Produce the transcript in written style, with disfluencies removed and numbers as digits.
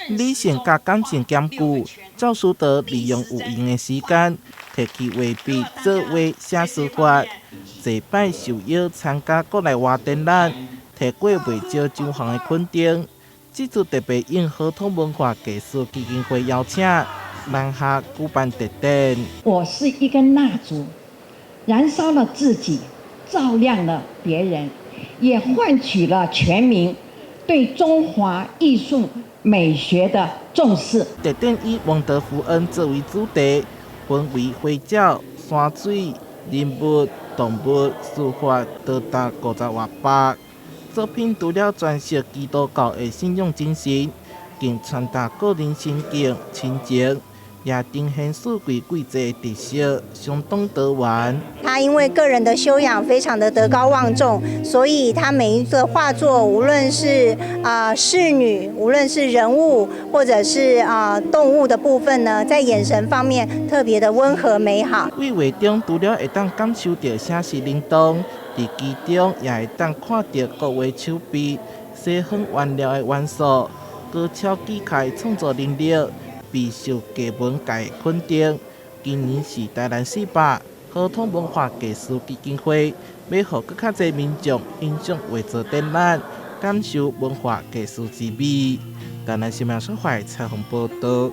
理性佮感性兼顧，趙樹德利用有閒的時間，提起畫筆作畫寫書法，濟擺受邀參加國內外展覽，提過袂少獎項的肯定。這次特別應何通文化藝術基金會邀請，南下舉辦特展。我是一根蠟燭，燃燒了自己，照亮了別人，也喚起了全民對中華藝術美學的重視。特展以王德福恩作為主題，分為花鳥、山水、人物、動物、書法，多達50外幅作品。除了詮釋基督教的信仰精神，更傳達個人心境、親情，也呈現四季季節的特色，相當多元。他因為個人的修養非常的德高望重，所以他每一個畫作，無論是仕女，無論是人物，或者是動物的部分呢，在眼神方面特別的溫和美好。繪畫中除了會當感受著寫實靈動，佇其中也會當看著國畫手筆、西方顏料的元素，高超技巧的創作能力，備受藝文界的肯定。今年是台南四百何通文化藝術基金會，欲予閣較濟民眾欣賞畫作展覽，感受文化藝術之美。台南新聞小懷採訪報道。